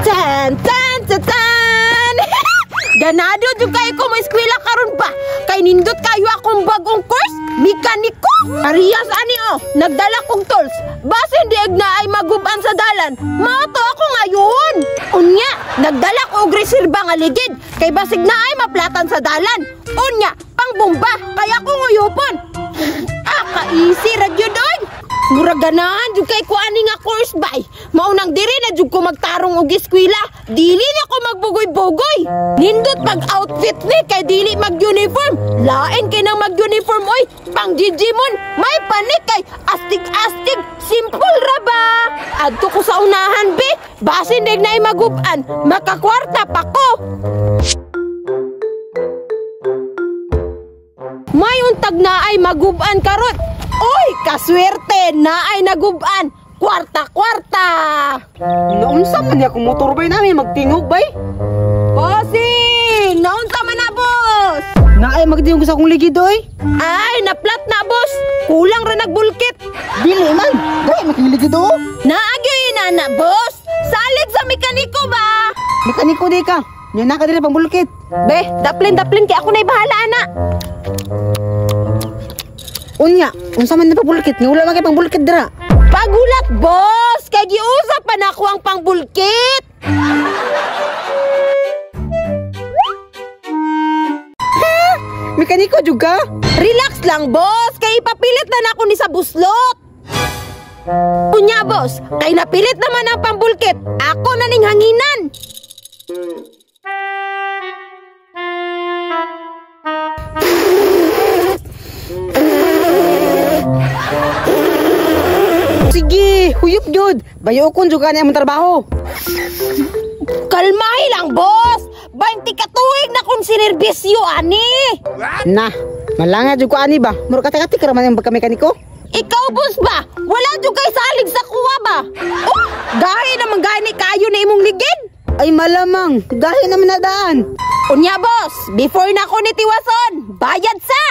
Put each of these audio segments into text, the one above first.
Tan tan tan tan. Ganado jud kayo ko mo eskwela karon ba? Kay nindot kayo akong bagong course, mekaniko. Parehas ani oh, nagdala kong tools. Basin diag na ay maguban sa dalan. Mao to ako ngayon. Unya, nagdala ko og reserba nga ligid kay basig na ay maplatan sa dalan. Unya, pangbomba kaya ko nguyupon. Ah, ka-easy ra gyud oy. Murag ganahan jud kay ko ani nga course bay. Mao nang diri na jud ko magtarong og eskwela. Dili na ko magbugoy-bugoy. Nindot pag outfit ni kay dili mag-uniform. Lain kay nang mag-uniform oy. Pang Gigimon, may panik kay astig-astig, simple ra ba? Adto ko sa unahan be. Basin dig na maguban, makakwarta pa ko. May untag na ay maguban karon. Oy, kaswerte na ay naguban. Kwarta-kwarta. Naunsa man niya akong motor bay namin magtingog bay? Bossing, naunsa man na boss? Naay magtingog sa akong ligid oy. Ay, naplat na boss. Kulang ra nagbulkit. Dili man, dai makiligid oh. Naagyoy na boss. Salig sa mekaniko ba? Mekaniko di ka. Nya na ka diri pang bulkit. Be, daplin kay ako nay bahala ana. Unya, unsa man na pagbulkit? Nga wala man kay pangbulkit dira. Pagulat boss, kay giusap pa nako ang pangbulkit. Ha? Mekaniko jud ka? Relax lang boss, kay ipapilit na nako ni sa buslot. Unya boss, kay napilit naman ang pambulkit. Ako na ning hanginan. Sige, huyop jud. Bayokon jud ka ni among trabaho. Kalmahi lang, boss. 20 ka tuig na kung sinerbisyo ani. Na, malanga jud ko ani ba? Murag kati-kati ka ra man ang pagka-mekaniko. Ikaw boss ba? Wala jud kay salig sa kuwa ba? Oh, gahi naman gani kayo na imong ligid. Ay malamang, gahi naman na daan. Unya boss, before na ko ni tiwason, bayad sa.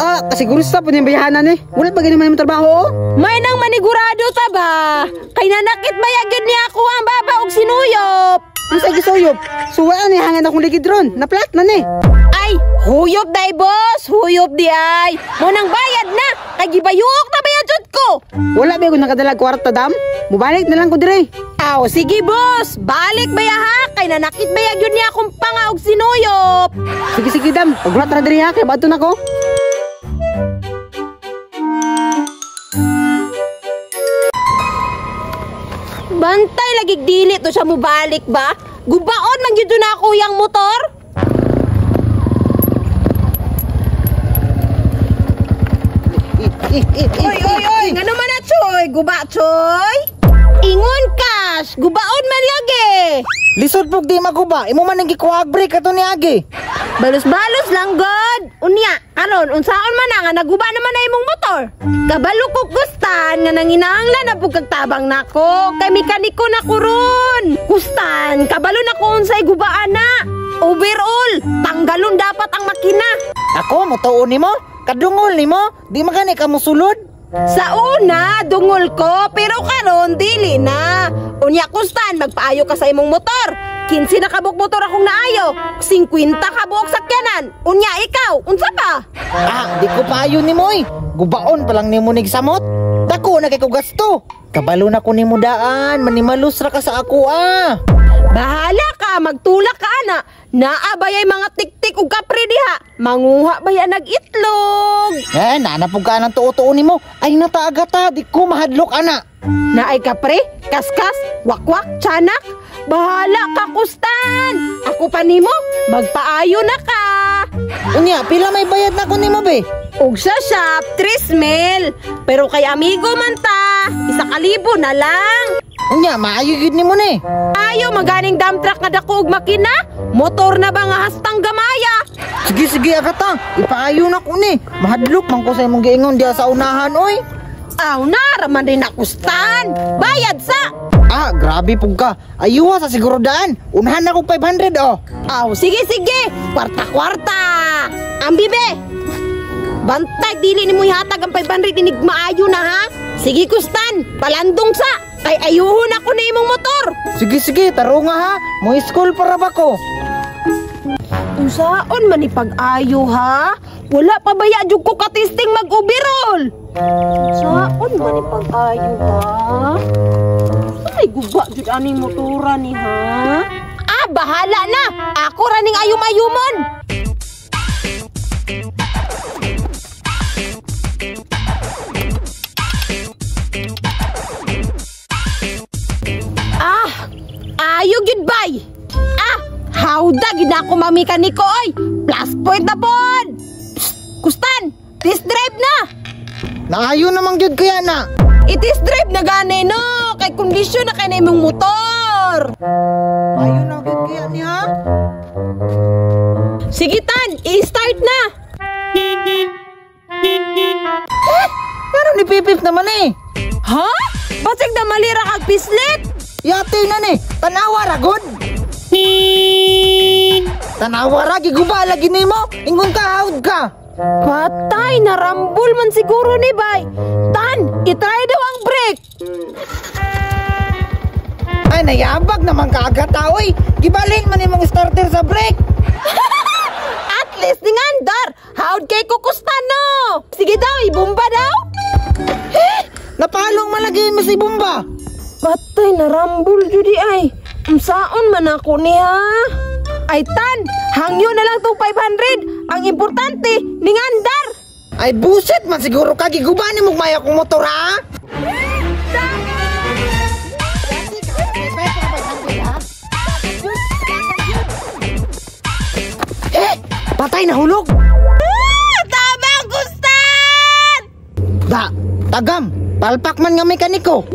Ah, kasiguro sa po niyang bayahanan eh. Wala pa ganyan man imong trabaho oh. May nang manigurado ta ba? Kay nanakit bayagin niya ako ang baba og sinuyop. Unsa gisuyop? Suwaan ni hangin akong ligid ron. Naplat man eh. Ay, huyop day boss, huyop di ay. Mo nang bayad na, kay gibayuok na bayad jud ko. Wala ba ko nakadala kwarta dam? Mubalik na lang ko dire. Aw, sige boss, balik baya ha, kay nanakit bayag yun niya akong panga og sinuyop. Sige sige dam, paghulat ra diri ha, kay bato na ko. Bantay lagi dili to siya mubalik ba? Gubaon man gyud na ako yang motor. Oy oy oy, ngano man na choy, guba choy? Ingon cash, gubaon man lagi. Lisod pug di maguba, imo man ang gikuha break ato ni agi. Balos-balos lang god. Unya, karon unsaon man na nga naguba naman na imong motor. Kabalo ko kustan nga nanginahanglan na pug kag tabang nako, kay mekaniko na kuron. Kustan, kabalo na ko unsay gubaan na. Overall, tanggalon dapat ang makina. Ako motuo nimo, kadungol nimo, di man gani ka mosulod. Sa una, dungol ko, pero karon dili na. Unya kustan, magpaayo ka sa imong motor. 15 na kabuok motor akong naayo, 50 kabuok sakyanan. Unya ikaw, unsa pa? Ah, di ko paayo nimo oy. Gubaon pa lang nimo nigsamot. Dako na kay ko gasto. Kabalo na ko nimo daan, manimalus ra ka sa ako ah. Bahala ka, magtulak ka ana. Naa bayay mga tiktik ug kapre diha. Manguha baya nag-itlog. Eh, naanap ka ng tuo-tuo nimo. Ay nataagata, di ko mahadlok ana. Naay kapre, kaskas, wakwak, tiyanak. Bahala ka kustan. Ako pa nimo, magpaayo na ka. Unya, pila may bayad na ko nimo be? Og sa shop, 3 mil. Pero kay amigo man ta, 1,000 na lang. Unya, maayo gyud nimo ni. Ayo maganing dump truck nga dako og makina. Motor na ba nga hastang gamaya? Sige sige agata, ipaayo na ko ni. Mahadlok man ko sa imong giingon diha sa unahan oy. Aw na, raman din nakustan. Bayad sa. Ah, grabe pug ka. Ayuha sa siguro daan. Unahan na ko 500 oh. Aw, sige sige. Kwarta-kwarta. Ambi be. Bantay dili nimo ihatag ang 500 inig maayo na ha. Sige kustan, palandong sa. Kay ayuhon ako na imong motor. Sige sige, taro nga ha. Mo school para ba ko? Unsaon man ni pag-ayo ha? Wala pa baya jud ko ka-testing mag-overall. Unsaon man ni pag-ayo ha? Ay guba jud ani motora ni ha? Ah, bahala na. Ako ra ning ayum-ayumon. Ah, ayo gyud bay. Ah, hawda gid ako mamikaniko oy. Plus point na pod. Psst, Kustan, test drive na. Naayo namang gyud kaya na. I-test drive na gani no, kay kondisyon na kay na imong motor. Ayo na gyud kaya ni ha. Sige tan, i-start na. Pero ni Pipip naman eh. Ha? Basig na malira kag pislit. Yate na ni, tanawa ra gud. Tanawa ra giguba lagi nimo. Ingon ka hawd ka. Patay, narambol man siguro ni bay. Tan, itry daw ang brake. Ay nayabag naman kaagat oy. Gibalhin man imong starter sa brake. At least ningandar. Hawd kay kukustan no. Sige daw, ibumba daw. Napalong malagi mo si Bumba. Patay, narambol judi ay. Unsaon man ako niya? Ay tan, hangyo na lang tong 500. Ang importante, ningandar. Ay buset man siguro ka giguba ni mong maya kong motor ha. Eh, patay na hulog. Ah, tabang kustan! Da, tagam, palpak man nga mekaniko.